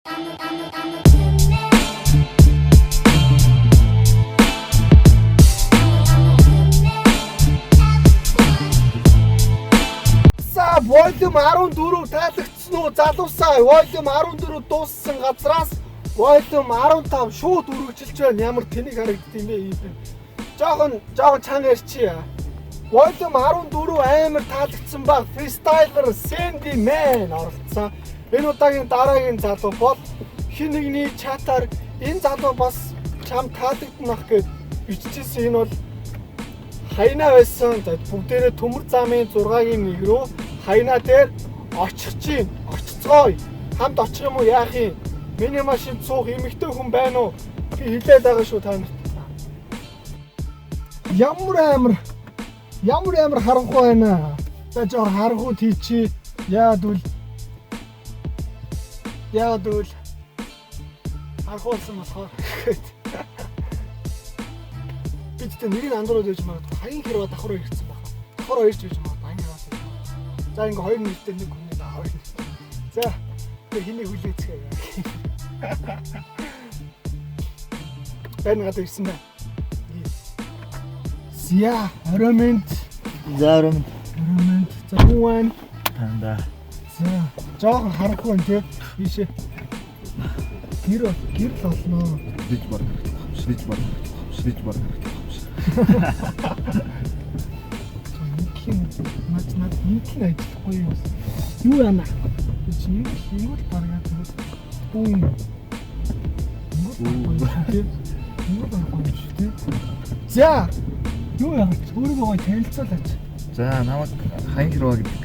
I'm the good man. I'm the good man. За, volume 14 таалагдсан уу, залуусаа? Volume 14 дууссан газраас volume 15 шууд үргэлжилж байна. Ямар тэнэг харагдд юм бэ ийм юм. Жохон жохон чанга ярьчих. Volume 14 амар таалагдсан баг. Freestyler Sandy Man оролцсон. Энэ удаагийн дараагийн залуу бол хин нэгний чатаар энэ залуу бас чам таалагдана гэж биччихсэн. Энэ бол Хайна байсан. За, бүгдээрээ төмөр замын 6-гийн 1 рүү Хайна дээр очих чинь. Очицгооё. Хамт очих юм уу, яах юм? Миний машинд суух эмэгтэй хүн байна уу? Би хэлээд байгаа шүү та нарт. Ямар амар ямар амар харанхуй байна. За, жоо харанхуй тийчи. Яад үл Яад үл харанхуйлсан болохоор би тэгтээ нэрийг андуураад байж магадгүй. Хаян хэрвээ давхар ирсэн байна. Давхар ирж байж магадгүй. Хаян хэрвээ. За, ингээ хоёр нэртэй нэг хүний хоёр нэртэй. За, тэгээ хэнийг хүлээцгээе. Байна гадаа ирсэн байна. Зя, оромент, За, өрөм. Оромент. За, хүн байна. Танда. За, жоохон харанхуй байна тий. Ийшээ. Гэр бол гэр л олноо. Бич бар. Бич бар. Бич бар. Нэг юм над над нэг л ажиллахгүй юм. Юу яана? Би чи нэг л юм л баргаа тэгвэл бүүн. Юу барахгүй юм шүү дээ. За, юу яах вэ? Өөрийгөө гоё танилцуулаач. За, намайг Хаян хэрвээ гэдэг.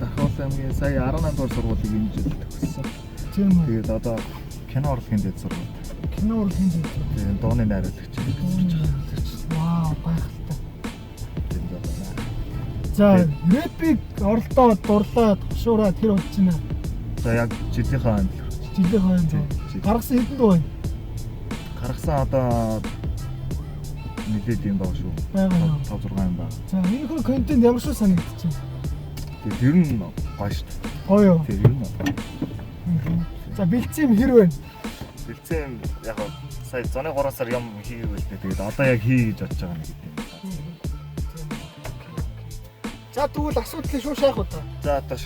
Дархуул аймгийн сая 18 дугаар сургуулийг энэ жил төгссөн. Тийм үү. Тэгээд одоо кино урлагийн дэд сургууль. Кино урлагийн дэд. Тэгээд дууны найруулагч гэж сурч байгаа. Вау, гайхалтай. Тийм залуу. За, рэпийг оролдоод дурлаад хошуураад тэр болж байна. За, яг жилийнхээ хонд л. Жилийн хонд. Тийм, жил. Гаргасан хэдэн дуу байна? Гаргасан одоо нэлээд юм баг шүү. Байгаа юм. 5 6 юм баг. За, энэ хөр контент ямар шүү санагдчих. Тэгээд ер нь гоё шүү дээ. Гоё юу? Тийм, ер нь гоё. За, бэлдсэн юм хэр байна? Бэлдсэн юм яг сая зуны 3 сар юм хийгээгүй л дээ. Тэгээд одоо яг хий гэж бодож байгаа нэг юм. За, тэгвэл асуудлыг шууд шайх удаа. За, одоо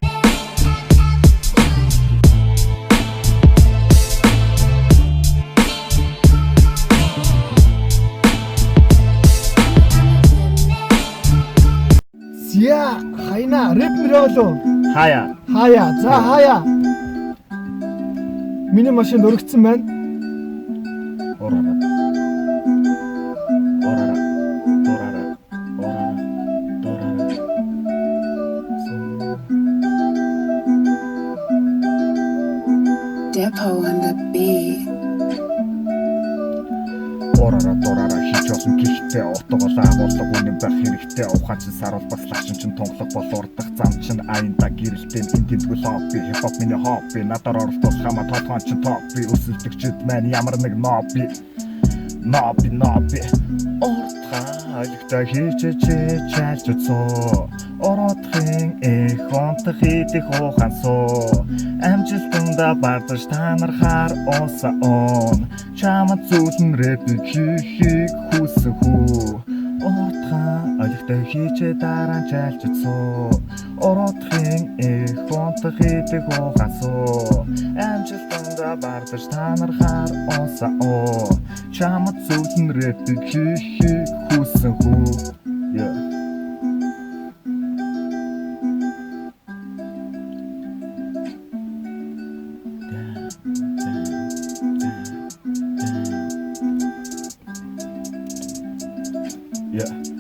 Зя, Хайна рэп мөрөөлөө. Хаяа. Хаяа. За, хаяа. Миний машинд өргөцсөн байна. Оророо. Оророо. Доророо. Оророо. Доророо. Depot on the beat. Оророо доророо хийж болно, гэхдээ утга болоо агуулга үнэн байх хэрэгтэй. Ухаан чинь саруул, бас лагчин чинь тунгалаг бол урдах зам чинь аянда гэрэлтэй. Энэ тэмдгэл хобби, хипхоп миний хобби. Надаар оролдох хамаа толгоон чинь топ. Би өсөлтөгчд маань ямар нэг нобби нобби нобби. Уртхаа өлегтэй хийчээ чайлж утсуу. Уруудахын их унтах идэх ухаан суу. Амжилтанда бардаж та нар хар ууса уун. Чамд зүйлэн рэпийг хийхийг хүсэх үү? Уртхаа өлегтэй хийчээ дараа чайлж утсуу. Уруудахын их унтах идэх ухаан суу. Амжилтанда бардаж та нар хар ууса уу. Чамд зүйлэн рэпийг хийхийг хүсэх үү?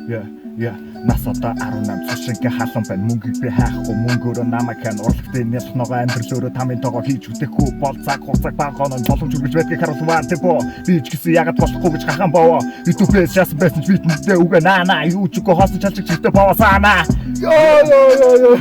Yeah. Yeah. Нас одоо 18, цушингийн халан байна. Мөнгийг би хайхгүй, мөнгөөрөө намайг хань. Урлагтай нялх ногоо амьдрал өөрөө тамын тоогоо хийж үтэхгүй бол цаг хугацааг баг гонон боломж үргэлж байдгийг харуулваа тэбо. Би ч гэсэн ягаад болохгүй гэж хахан бовоо. YouTube-ээс шаасан байсан ч битэндээ үгэ наа наа юу ч үгүй хоосон чалчиг чигтэй бовоо саана. Йоо ёо ёо ёо.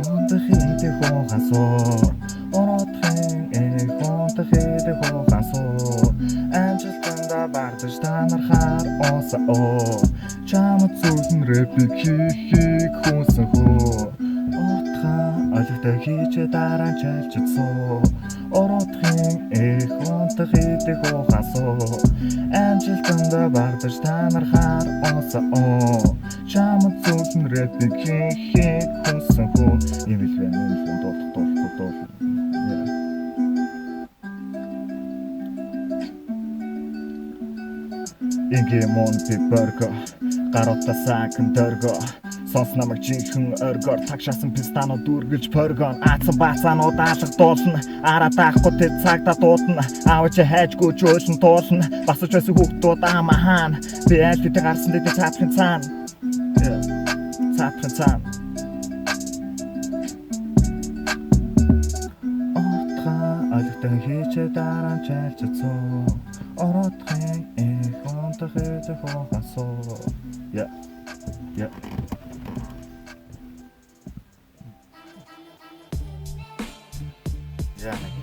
Унтах идэх ухаансуу. Уруудахын их унтах идэх ухаансуу. Амжилтанда бардаж та нар хар ууса оо. Чамд зүйлэн рэпийг хийхийг хүсэх үү? Уртхаа олигтой Хийчээ дараа чайлж суу. Ороодохын эх унтах идэх ухаан суу. Амжилтанд бардаж та нар хаар унсан. Чамд зүйлэн рэпийг хийхийг хүссэн хүн. Ийм л байна. Ийм л дуулах дуулах дуулах. Ингийн мон би борго гаруудаа саахан дөргө сонс намайг жинхэнэ оргоор тагшаасан пистанууд үргэлж поргон аацсан баацаанууд алга дуулна араа даахгүй тэд цагта дуудана аав чи хайжгүй чөөлн туулна басаж байсан хүүхдүүд аама хаана би айл тэд гарсан дэд цаатахын цаана цаатахын цаана Отгаа ойлгохтой хийчээ дараа чайлж цоо ороодохын эх унтах идэх ухаан суу. Я. Я. Я нэг.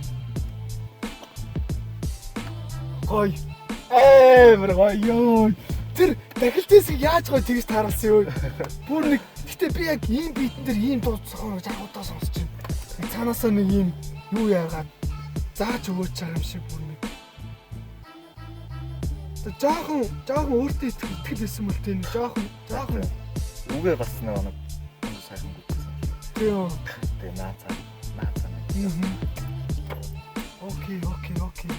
Гоё. Амар гоё ёо. Тэр дахилтээс яаж гоё тэгж тааруулсан юу? Бүр нэг гэтээ би яг ийм биетэн дээр ийм дуу зохион гэж анх удаа сонсож байна. Цаанаасаа нэг ийм юу яагаад зааж өгөөч байгаа юм шиг бүр нэг. Тэр жоохон жоохон өөртөө итгэл байсан бол тийм жоохон жоохон Үгээ бас нэг нэг сайхан гүйтсэн. тийм. Тэгээ наацаа наацаа. Окей, окей, окей.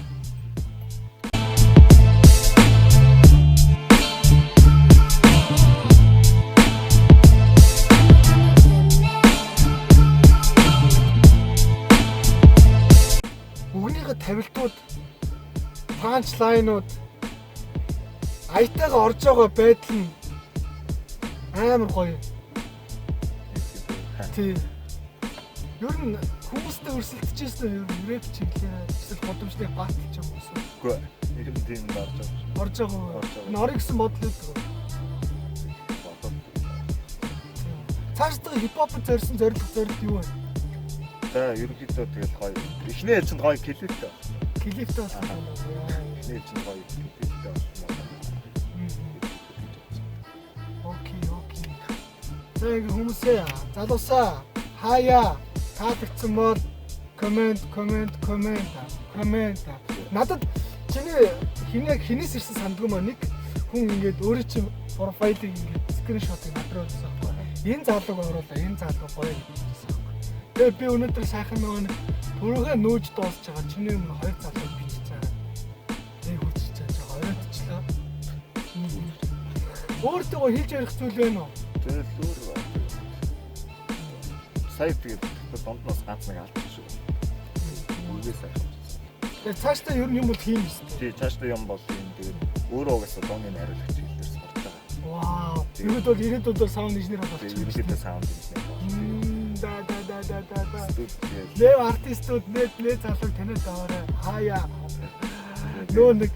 Үгнийхээ тавилтууд панчлайнууд аятайгаа орж байгаа байдал нь амар гоё. Тий. Ер нь хүмүүстэй өрсөлдөж байсан ер нь рэп чиглэлээр эсвэл годамжны батл ч юм уу эсвэл Үгүй. Ер нь тийм юм орж байгаа шүү. орж байгаа уу? Орж байгаа. Энэ орё гэсэн бодол өгдөг. Бодоод. Цаашдаа хипхопд зорьсон зорилго зорилт юу вэ? За ерөнхийдөө тэгэл гоё. Эхний ээлжинд гоё клиптэй. Клиптэй болох юм уу? Эхний ээлжинд гоё клиптэй болох юм. Окей, окей. За ингээ хүмүүсээ залуусаа хаяа таалагдсан бол комент, комент, комент, комент. Надад чиний хинээ хинээс ирсэн сандгүй маа нэг хүн ингээд өөрөө чинь профайлыг ингээд скриншотыг над руу үзсэн байхгүй. Энэ залууг оруулаа, энэ залуу гоё гэж хэлсэн байхгүй. Тэгээ би өнөөдөр сайхан нөгөө нэг пүрхээ нүүж дуусч байгаа. Чиний өмнө хоёр залуу бичиж байгаа. Нэг хүчиж байгаа. Оройтчлаа. Өөртөө хэлж ярих зүйл байна уу? Тэгэл өөр сая тэгээд дунднаас ганц нэг алдчих шүү. Үгээ сайхан. Тэгээ цаашдаа ер нь юм бол хийм юм. Тий, цаашдаа юм бол юм тэгээд өөрөө угаасаа дууны найруулагч хэлээр сурч байгаа. Вау. Ирээд бол ирээдүйд бол саунд инженер болчих. Тэгээд ерөнхийдөө саунд инженер болж. Да да да да да да. Студ тэгээд Лев артистууд нэт нэт залууг таниад аваарай. Хаяа. Нөө нэг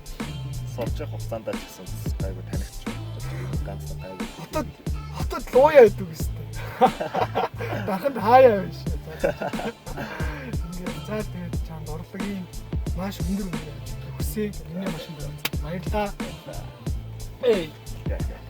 сурч явах хугацаанд ч гэсэн гайгүй танигдчих. Ганц гайгүй. хотод хотод лууя гэдэг үстэй. Даханд хаяа биш. Ингээд за тэгээд чамд урлагийн маш өндөр өндөр амжилт хүсье. Миний машинд орсон. Баярлалаа. Эй. Yeah.